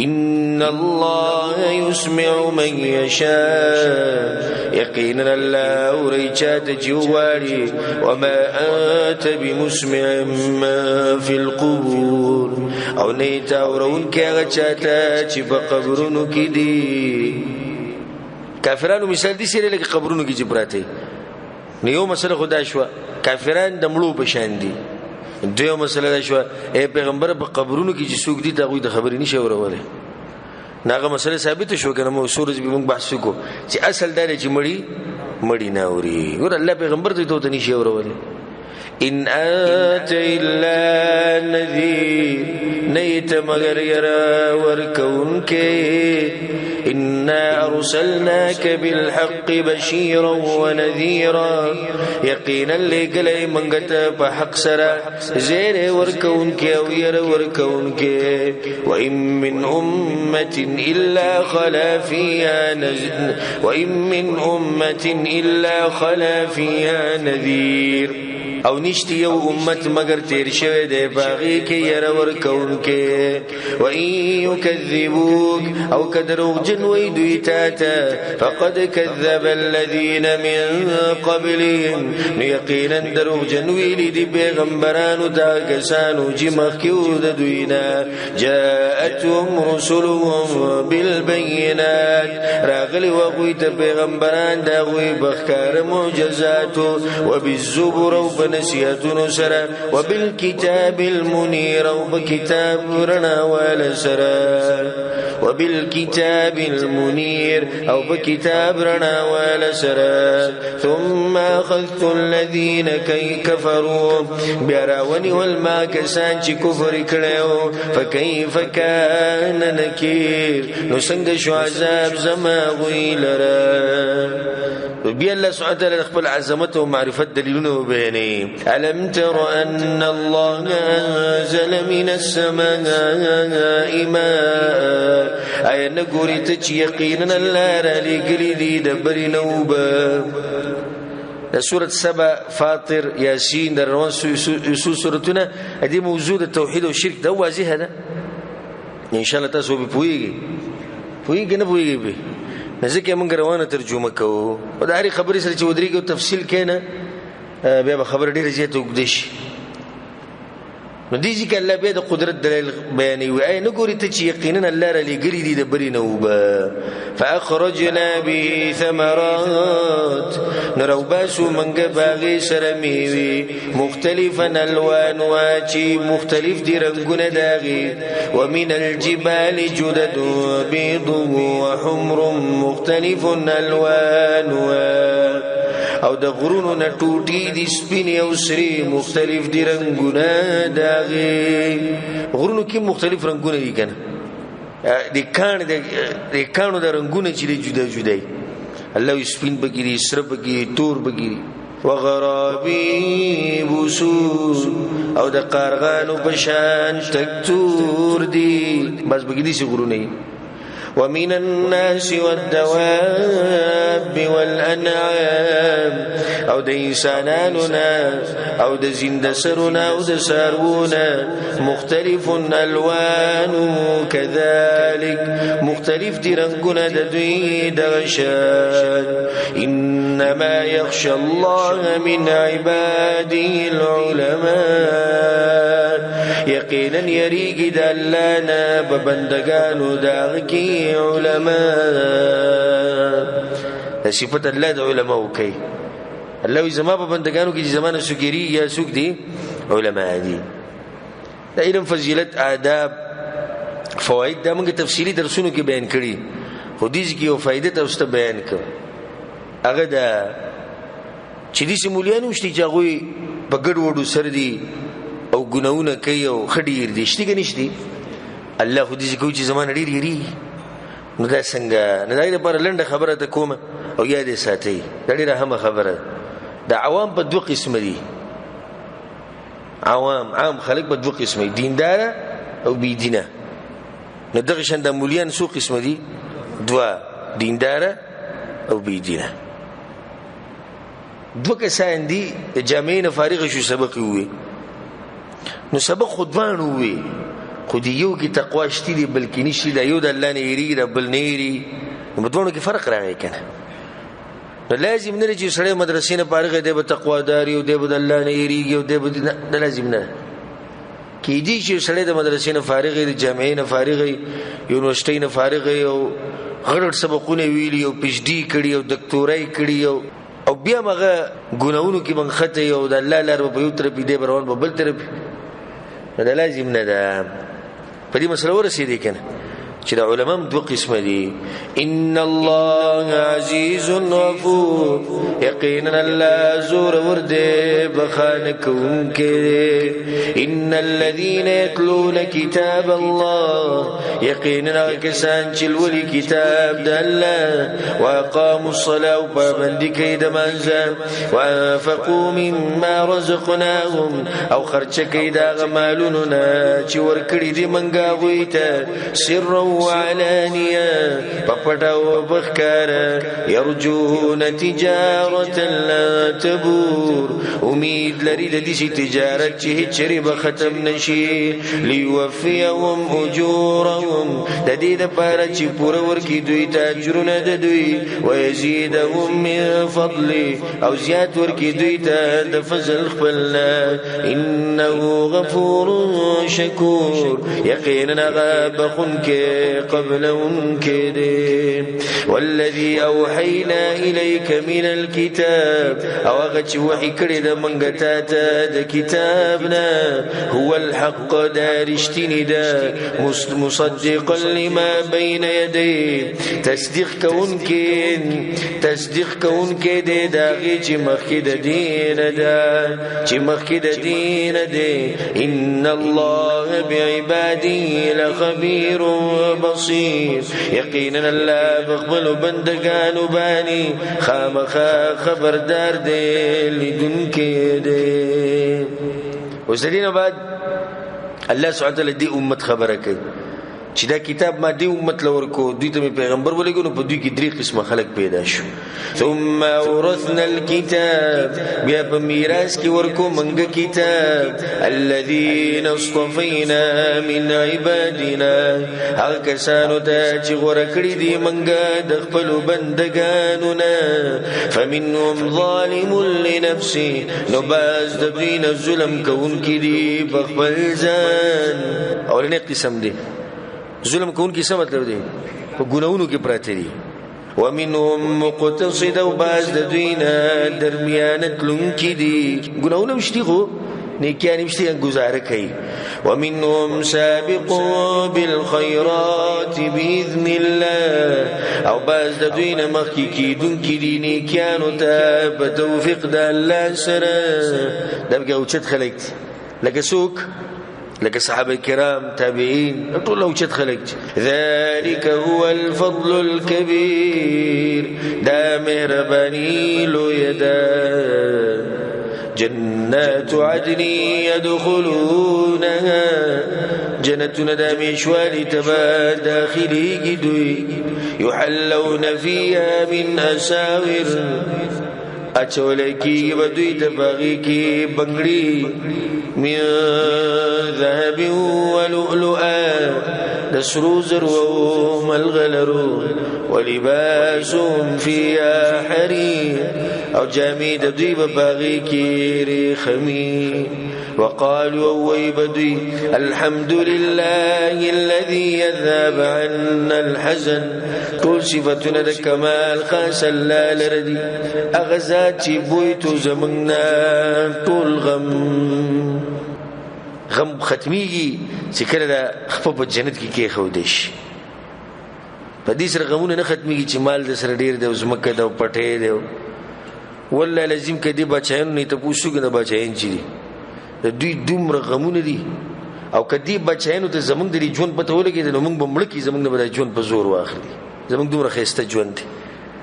ان الله يسمع من يشاء، یقینا الله اوري چاته چې وغواړي. وما انت بمسمع ما في القبور، او نه یې ته اورونکی هغه چاته چې په قبرونو کې دي. کافرانو مثال داسې دی لکه قبرونو کې چې پراته. نو یو مسله خو دا شوه، کافران د مړو په شان دي. دویمه مسله دا شوه، ای پیغمبر په قبرونو کې چې څوک دي ته هغوی د خبرې نشي اورولی. نو هغه مسله ثابته شوه که نه؟ موږ څو ورځې به موږ بحث وکړو چې اصل دا دی چې مړي نه اوري. ګوره الله پیغمبر ته ته نشي اورولی. ان انت الا نذیر، نه یې ته مګر یره ورکوونکی. انا ارسلناک بالحق بشیرا ونذیرا، یقینا لېږلی موږ ته په حق سره زیری ورکوونکی او یره ورکوونکی. وان من امة الا خلا فیها وان من امة الا خلا فیها نذیر، او نشته یو امت مګر تیر شوی دی په هغې کې یره ورکوونکی. وان یکذبوک، او که دروغجن وي دوی تا ته، فقد کذب الذین من قبلهم، نو یقینا دروغجن ویلي دي پیغمبرانو ته کسانو چې مخکې وو د دوی نه. جاءتهم رسلهم بالبینات، راغلي وو هغوی ته پیغمبران د هغوی په ښکاره معجزاتو، وبالزبر او په نصیحتونو سره، وبالکتاب المنیر او په کتاب رڼا واله سره، وبالکتاب المنیر او په کتاب رڼا واله سره. ثم اخذت الذین کفروا، بیا راونیول ما کسان چې کفر یې کړی وو. فکیف کان نکیر، نو څنګه شو عذاب زما هغوی لره. بیا الله سبحانه وتعالی خپل عظمت او معرفت دلیلونه وبیانوي. الم تر ان الله انزل من السماء ماء، آیا نه ګورې ته چې یقینا الله رالیږلي دي د برې نه اوبه. د سورة سبا، فاطر، یاسین، د روان څو سورتونه دې موضوع د توحید او شرک دا واضحه ده. ان شاء الله تاسو به پوهېږئ، پوهېږئ نه پوهېږئ پرې؟ نو ځکه موږ روانه ترجمه کوو، او د هرې خبرې سره چې ودرېږو تفصیل کوې نه، بیا به خبره ډېره زیاته اوږده شي. نو دې ځای کې الله بیا د قدرت دلایل بیانوي. آیا نه ګورې ته چې یقینا الله رالیږلي دي د برې نه اوبه. فاخرجنا به ثمرات، نو راوباسو موږ په هغې سره میوې مختلفا الوانها، چې مختلف دي رنګونه د هغې. ومن الجبال جدد بيض وحمر مختلف الوانها، او د غرونو نه ټوټې دي سپینې او سرې مختلف دي رنګونه د هغې. غرونو کې مختلف رنګونه دي که نه؟ د کاڼو د رنګونه چې دي جدا جدا دي. الله وایي سپین پکې دي، سره پکې دي، تور پکې دي. وغرابیب سود، او د قارغانو په شان تک تور دي. بس پکې داسې غرونه دي. ومن الناس والدواب والأنعام، او د انسانانو نه او د زنده سرو نه او د څاروو نه مختلف الوان كذلك، مختلف دي رنګونه د دوی دغه شان. انما يخشى الله من عباده العلماء، یقینا یریږي د الله نه په بندګانو د هغه کې علماء. دا صفت الله د علماء کوي. الله وایي زما په بندګانو کې چې زما نه څوک یریږي یا څوک دي علماء دي. د علم فضیلت، آداب، فواید دا موږ تفصیلي درسونو کې بیان کړي، خو دې ځای کې یو فایده تاسو ته بیان کړم. هغه دا چې داسې مولیان هم شته چې هغوی په ګډوډو سر دي او ګناهونه کوي او ښه ډېر دي، شتي که نشتي؟ الله خو داسې کوي چې زما نه ډېر یېرېږي. نو دا څنګه؟ نو د هغې لپاره لنډه خبره ته کومه او یاد یې ساتئ، دا ډېره اهمه خبره ده. د عوام په دوه قسمه دي، عوام عام خلک په دوه قسمه دي، دینداره او بېدینه. نو دغه شان د مولیان څو قسمه دي؟ دوه، دینداره او بېدینه. دوه کسان دي د جامعې نه فارغ شو، سبق یې وویل، نو سبق خو دواړو وویل، خو دې یو کې تقوا شتي دی بل کې نشتي، دا یو د الله نه یېرېږي دا بل نه یېرېږي، نو په دواړو کې فرق راغی که نه؟ نو لازم نه دی چې سړی مدرسې نه فارغ دی به تقوادار او دی به د الله نه یېرېږي او دی به نه، دا لازم نه ده. کیدی چې سړی د مدرسې نه فارغ دی، د جامعې نه فارغ دی، یونیورسټۍ نه فارغ دی او غټ غټ سبقونه یې ویلي او پي ایچ ډي کړي او دکتورا یې کړي او بیا هم هغه ګناهونو کې به نښتی او د الله لار به په یو طرف وي، دی به روان په بل طرف وي. نو دا لازم نه ده. په دې مسله ورسېدې که نه چې د علما هم دوه قسمه دي. ان الله عزیز غفور، یقینا الله زورور دی بخښنه کوونکی دی. ان الذین یتلون کتاب الله، یقینا هغه کسان چې لولي کتاب د الله، واقاموا الصلاة او پابندي کوي د لمانځه، وانفقوا مما رزقناهم او خرچه کوي د هغه مالونو نه چې ورکړي دي موږ هغوی ته، سرا وعلانیه، په پټه او په ښکاره، یرجون تجارة لا تبور، امید لري د داسې تجارت چې هېڅ چېرې به ختم نه شي. لیوفیهم اجورهم، د دې دپاره چې پوره ورکړي دوی ته اجرونه د دوی، ویزیدهم من فضله، او زیات ورکړي دوی ته د فضل خپل نه. انه غفور شکور، یقینا هغه بخښونکی قبلونکی دی. والذي اوحینا الیک من الكتاب، او هغه چې وحي کړې ده موږ تا ته د کتاب نه، هو الحق، دا رښتینی ده، مصدقا لما بین یدیه، تصدیق کوونکی دی د هغې چې مخکې د دې نه ده، چې مخکې د دې نه دی. ان الله بعباده لخبیر بصیر، یقینا الله په خپلو بندګانو باندې خامخا خبردار دی، لیدونکی دی. اوس د دې نه بعد الله سبحانه وتعالی دې امت خبره کوي چې دا کتاب ما دې امت له ورکو، دوی ته مې پیغمبر ولېږو، نو په دوی کې درې قسمه خلک پیدا شو. ثم اورثنا الكتاب، بیا په میراث کې ورکو موږ کتاب، الذین اصطفینا من عبادنا، هغه کسانو ته چې غوره کړي دي موږ د خپلو بندګانو نه. فمنهم ظالم لنفسه، نو بعض د دوی نه ظلم کوونکي دي په خپل ځان. اولنی قسم دی ظلم کوونکي، څه مطلب دی؟ په ګناهونو کې پراته دي. ومنهم مقتصد، او بعض د دوی نه درمیانه تلونکي دي، ګناهونه هم شتي خو نیکیان هم شتي، ګزاره کوي. ومنهم سابق بالخيرات بإذن الله، او بعض د دوی نه مخکې کېدونکي دي نیکیانو ته په توفیق د الله سره. دا پکې اوچت خلک دي، لکه څوک؟ لکه صحابه کرام، تابعین، ټول اوچت خلک دي. ذلك هو الفضل الكبير، دا مهرباني لویه ده. جنات عدن يدخلونها، جنتونه د همیشوالي ته به داخلېږي دوی، يحلون فيها من أساور، اچولی کېږي به دوی ته په هغې کې بنګړي، من ذهب ولؤلؤا، د سرو زرو او ملغلرو، ولباسهم فيها حرير، او جامې د دوی به په هغې کې رېښمي. وقالوا ويبدي الحمد لله الذي يذهب عنا الحزن، ټول صفتونه د کمال خاص الله لره دي، هغه ذات چې بویتو زموږ نه ټول غم. غم ختمېږي چې کله دا خپه په جنت کې کېښودی شي. په دې سره غمونه نه ختمېږي چې مال د سره ډېر دی او ځمکه ده او پټی دی. والله لازم که دې بچیانو نه تپوس وکړي، د بچیان چې دي د دوی دومره غمونه دي، او که دې بچیانو ته زمونږ د دې ژوند پته ولګېده نو مونږ به مړه کړي، زمونږ نه به دا ژوند په زور واخلي. زمونږ دومره ښایسته ژوند دی،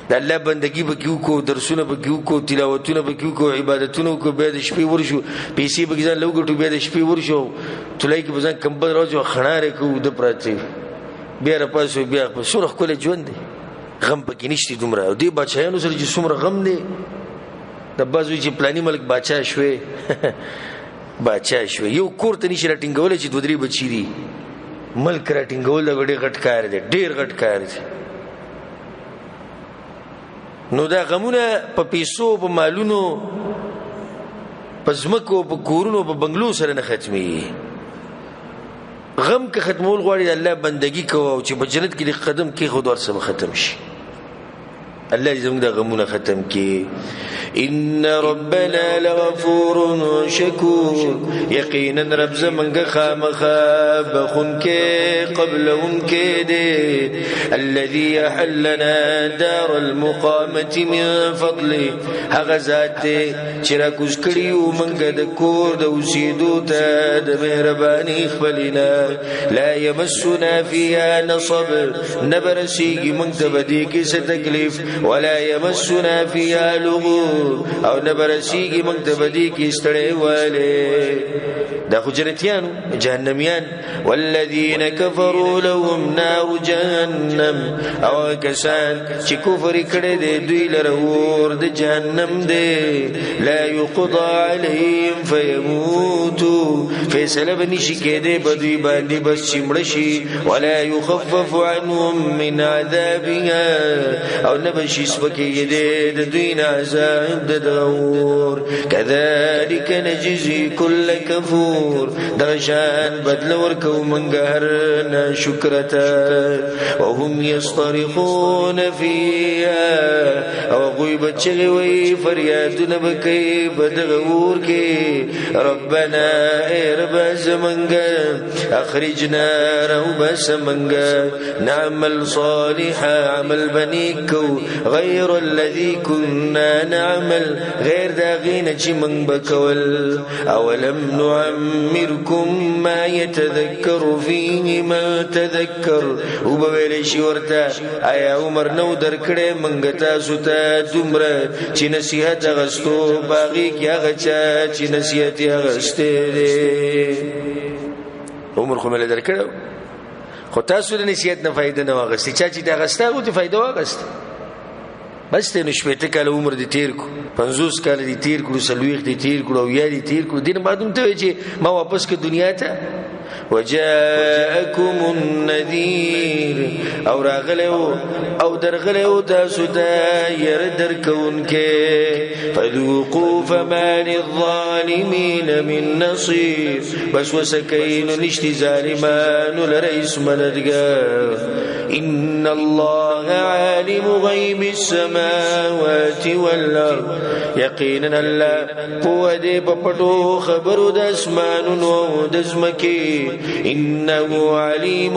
د الله بندګي پکې وکړو، درسونه پکې وکړو، تلاوتونه پکې وکړو، عبادتونه وکړو، بیا د شپې ورشو، پیسې پکې ځان له وګټو، بیا د شپې ورشو تلای کې به ځان کمبل راوچو، خڼارې کوو، وده پراته وي، بیا راپاڅو، بیا څومره ښکلی ژوند دی، غم پکې نشته دومره. او دې بادشاهانو سره چې څومره غم دی، د بعض وایي چې پلاني ملک باچا شوی، باچا شوی، یو کور ته نشي راټینګولی چې دوه درې بچي دي، ملک راټینګول دا ډېر غټ کار دی، ډېر غټ کار دی. نو دا غمونه په پیسو، په مالونو، په ځمکو، په کورونو، په بنګلو سره نه ختمېږي. غم که ختمول غواړي د الله بندګي کوه، او چې په جنت کې د قدم کېښود هر څه به ختم شي. الله دې زموږ د غمونه ختم کړي. ان ربنا لغفور شکور، یقینا رب زمونږ خامخا بخښونکی قبلونکی دی. الذي احلنا دار المقامة من فضله، هغه ذات دی چې راکوز کړي یو مونږ د کور د اوسېدو ته د مهرباني خپلې نه. لا یمسنا فیها نصب، نه به رسېږي مونږ ته په دې کې څه تکلیف. ولا یمسنا فیها لغوب، او نه به رسېږي مونږ ته په دې کې ستړی والی. دا خو جنتیانو، جهنمیان. والذین کفروا لهم نار جهنم، او کسان چې کفر کړی دی دوی لره اور د جهنم دی. لا یقضى علیهم فیموتوا، فیصله به نشي کېدی په دوی باندې بس چې مړه شي. ولا یخفف عنهم من عذابها، او نه به شي سپکېدی د دوی نه عذاب د دغه اور. کذلک نجزي کل کفور، دغه شان بدله ورکوو موږ هر ناشکره ته. وهم یصطرخون فیها، او هغوی به چغې وهي، فریادونه به کوي په دغه اور کې. ربنا ای ربه زمونږ، اخرجنا راوباسه مونږ، نعمل صالحا، عمل به نیک کوو، غیر الذي كنا نعمل، غیر د هغې نه چې مونږ به کول. اولم نعمرکم ما يتذکر فيه من تذکر، وبه ویلی شي ورته آیا عمر نو درکړی مونږ تاسو ته دومره چې نصیحت اخیستو په هغې کې هغه چا چې نصیحت یې اخیستی دی. عمر خو مې له درکړی، خو تاسو د نصیحت نه فایده نه واخیستې، چا چې د اخیسته هغو ترې فایده واخیسته. بس دی نو 60 کاله عمر دې تېر کړو، 50 کاله دې تېر کړو، 40 دې تېر کړو، او یا دې تېر کړو، دې نه بعد هم ته وایې چې ما واپس کړه دنیا ته. وجاءکم النذیر، او راغلی و او درغلی و تاسو ته یره درکوونکی. فذوقوا فما للظالمین من نصیر، بس وسکئ نو نشتي ظالمانو لره هېڅ مددګار. ان الله عالم غیب السماوات والارض، یقینا الله پوه دی په پټو خبرو د اسمانونو او د ځمکې. انه علیم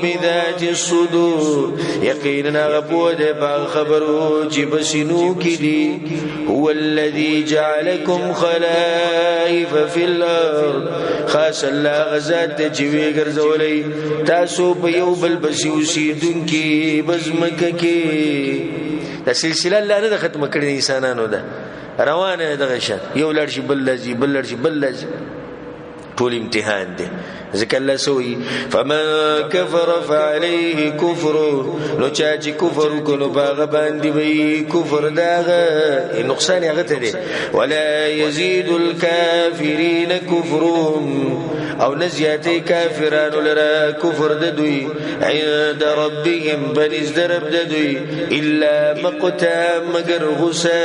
بذات الصدور، یقینا هغه پوه دی په هغه خبرو چې په سینو کې دي. هو الذي جعلكم خلائف في الارض، خاص الله هغه ذات دی چې ویې ګرځولی تاسو په یو بل پسې اوسېدونکي په ځمکه کې. دا سلسله الله نه ده ختمه کړې د انسانانو ده، روانه ده دغه شان، یو لاړ شي بل راځي، بل لاړ شي بل راځي، ټول امتحان دی. ځکه الله څه وایي؟ فمن کفر فعلیه کفره، نو چا چې کفر وکړو نو په هغه باندې به یې کفر د هغه نقصان یې هغه ته دی. ولا یزید الکافرین کفرهم، او نه زیاتې کافرانو لره کفر د دوی عند ربهم، په نزد د رب د دوی، الا مقتا، مګر غصه.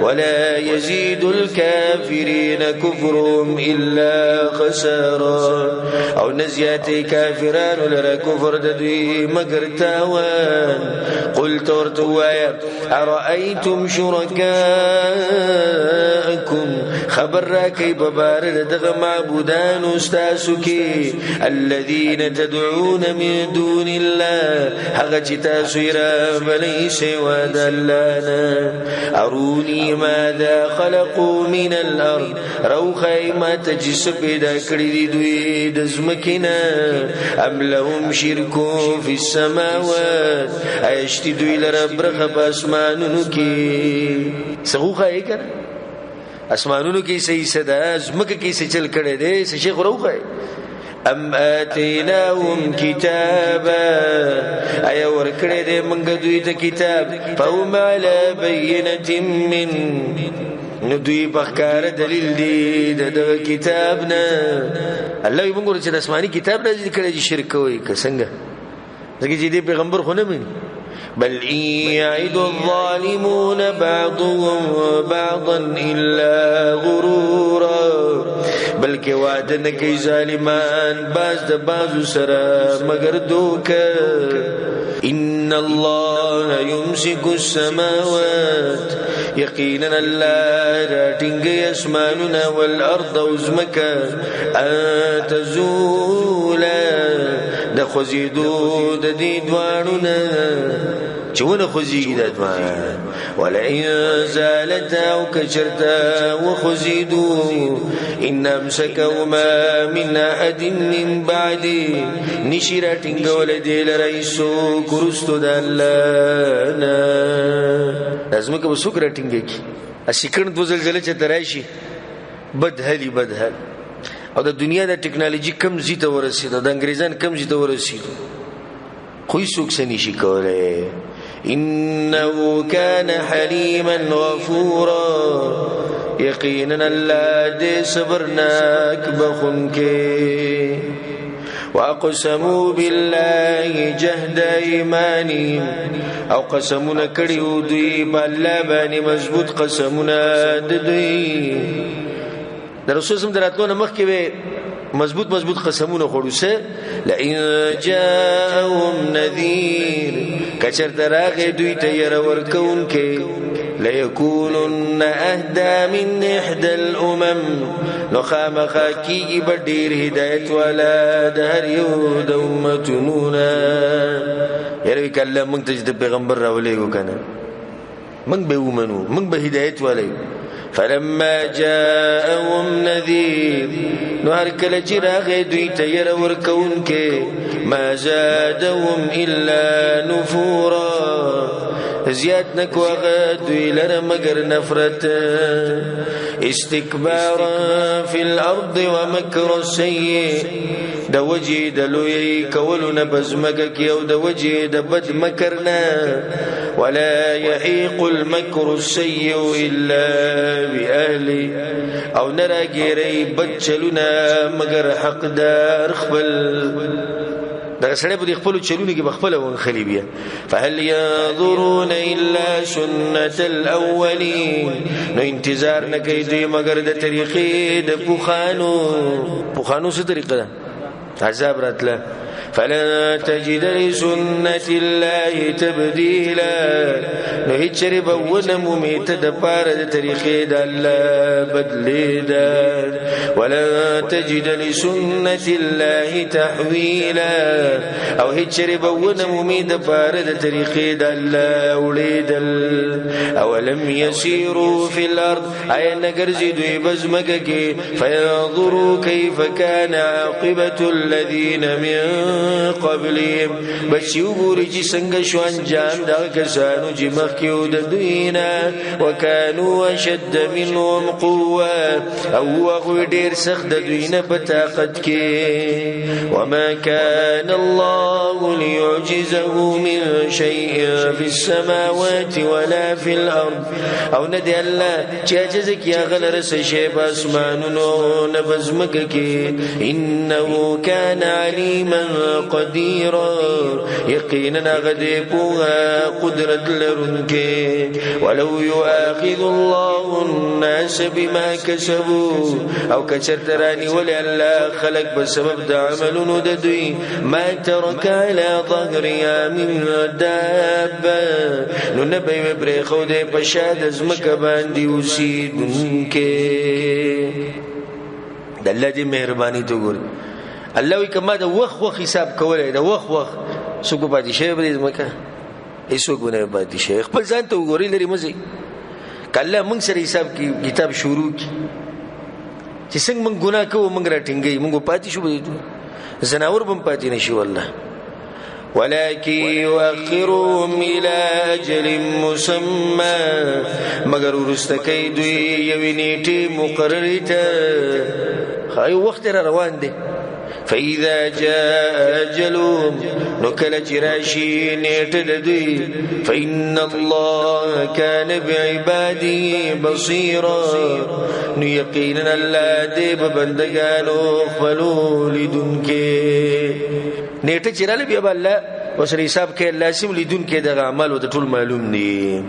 ولا یزید الکافرین کفرهم الا خسارا، او نه زیاتې کافرانو لره کفر د دوی مګر تاوان. قلت ورته ووایه ارأیتم شرکاءکم، خبر راکئ په باره د دغه معبودانو ستاسو کې الذين تدعون من دون الله هغه چې تاسو یې رابلئ سوا د الله نه. اروني ماذا خلقوا من الارض، راوښیئ ما ته چې څه پیدا کړي دي دوی د ځمکې نه. ام لهم شرک فی السماوات، ایا شته دوی لره برخه په اسمانونو کې؟ څه وښایئ که نه اسمانونو کې څه حصه ده، ځمکه کې څه چل کړی دی، څه شی خو راوښایئ. ام آتیناهم کتابا، ایا ورکړی دی موږ دوی ته کتاب؟ فهم علی بینة من، نو دوی په ښکاره دلیل دی د دغه کتاب نه. الله یې موږ چې د آسماني کتاب نازل کړی چې شرک کوئ که څنګه؟ ځکه چې دې پیغمبر خو نه مني. بل إن يعد الظالمون بعضهم بعضا إلا غرورا، بلکې وعده نه کوي ظالمان بعض د بعضو سره مګر دوکه. إن الله يمسك السماوات، یقینا الله راټینګوي اسمانونه والارض او ځمکه ان تزولا، د خوځېدو د دې دواړو نه چې ونه خوځېږي دا دواړه. ولئن زالتا، او که چېرته وخوځېدو، إن أمسكهما من أحد من بعدي، نشي راټینګولی دې لره هېڅوک وروستو د الله نه. دا ځمکه به څوک راټینګه کړي؟ سیکڼ دوه زلزله چې ته راشي بدهلي بدهل. او د دنیا د ټکنالوژي کم ځای ته ورسېده، د انګریزان کم ځای ته ورسېدو، خو هېڅوک څه نشي کولی. إنه كان حليما غفورا، یقینا الله دې صبرناک بخښونکی. واقسموا بالله جهد ايمانهم، او قسمونه کړي وو دوی په الله باندې مضبوط قسمونه د دوی. د رسول صم د راتلو نه مخکې به مضبوط مضبوط قسمونه خوړو. څه؟ لئن جاءهم نذیر، که چېرته راغی دوی ته یره ورکوونکی، لیکونن اهدا من احدى الامم، نو خامخا کېږي به ډېر هدایت والا د هر یو د امتونو نه. یاره وي که الله موږ ته چې د پیغمبر راولېږو که نه، موږ به ومنو، موږ به هدایت والا یو. فلما جاءهم نذیر، نو هر کله چې راغی دوی ته یره ورکوونکی، ما زادهم الا نفورا، زیات نه کو هغه دوی لره مګر نفرت. استکبارا فی الارض ومکر السیء، د وجې د لویۍ کولو نه په ځمکه کې او د وجې د بد مکر نه. ولا يحيق المكر السيء إلا بأهله، او نه راګیروي بد چلونه مګر حقدار خپل. دغه سړی په دې خپلو چلونو کې به خپله ونښلي بیا. فهل ينظرون إلا سنة الأولين، نو انتظار نه کوي دوی مګر د طریقې د پخوانو. پخوانو څه طریقه ده؟ عذاب راتله. فلن تجد لسنة الله تبديلا، نو هیڅ چېرې به ونه مومې ته دپاره د طریقې د الله بدلېده. ولن تجد لسنة الله تحویلا، او هیڅ چېرې به ونه مومې دپاره د طریقې د الله وړېدل. اولم یسیروا فی الارض، آیا نه ګرځي دوی په ځمکه کې؟ فینظروا کیف کان عاقبة الذین من قبلهم، بس چې وګوري چې څنګه شو انجام دغه کسانو چې مخکې وو د دوی نه. وکانو اشد منهم قوة، او هغوی ډېر سخت د دوی نه په طاقت کې. وما كان الله ليعجزه من شيء في السماوات ولا في الأرض، او نه دی الله چې عاجز کړي هغه لره څه شی په اسمانونو نه په ځمکه کې. انه كان عليما قديرا، یقینا هغه دی پوهه قدرت لرونکی. ولو يؤاخذ الله الناس بما كسبوا، او که چېرته رانیولی الله خلک په سبب د عملونو د دوی، ما ترک على ظهرها من دابة، نو نه به یې پرېښودی په شا د ځمکه باندې اوسېدونکی. د الله دې مهرباني ته وګورئ. الله وایي که ما د وخت وخت حساب کولی، د وخت وخت څوک به پاتې شوی به دې ځمکه؟ هېڅوک به نه پاتې شوی. خپل ځان ته وګورئ، لرې مه ځئ. که الله موږ سره حساب کړي، کتاب شروع کړي چې څنګه موږ ګناه کوو، موږ راټینګوي، موږ پاتې شو به دې، ځناور به هم پاتې نه شي والله. ولكن يؤخرهم إلى أجل مسمى، مگر وروسته کوي دوی یوې نېټې مقررې ته. ښه یو وخت را روان دی. فإذا جاء أجلهم، نو کله چې راشي نېټه د دوی، فإن الله كان بعباده بصيرا، نو یقینا الله دې په بندګانو خپلو لیدونکی. نېټه چې راله بیا به الله ورسره حساب کوي، الله سم لیدونکی، دغه اعمال ورته ټول معلوم دي.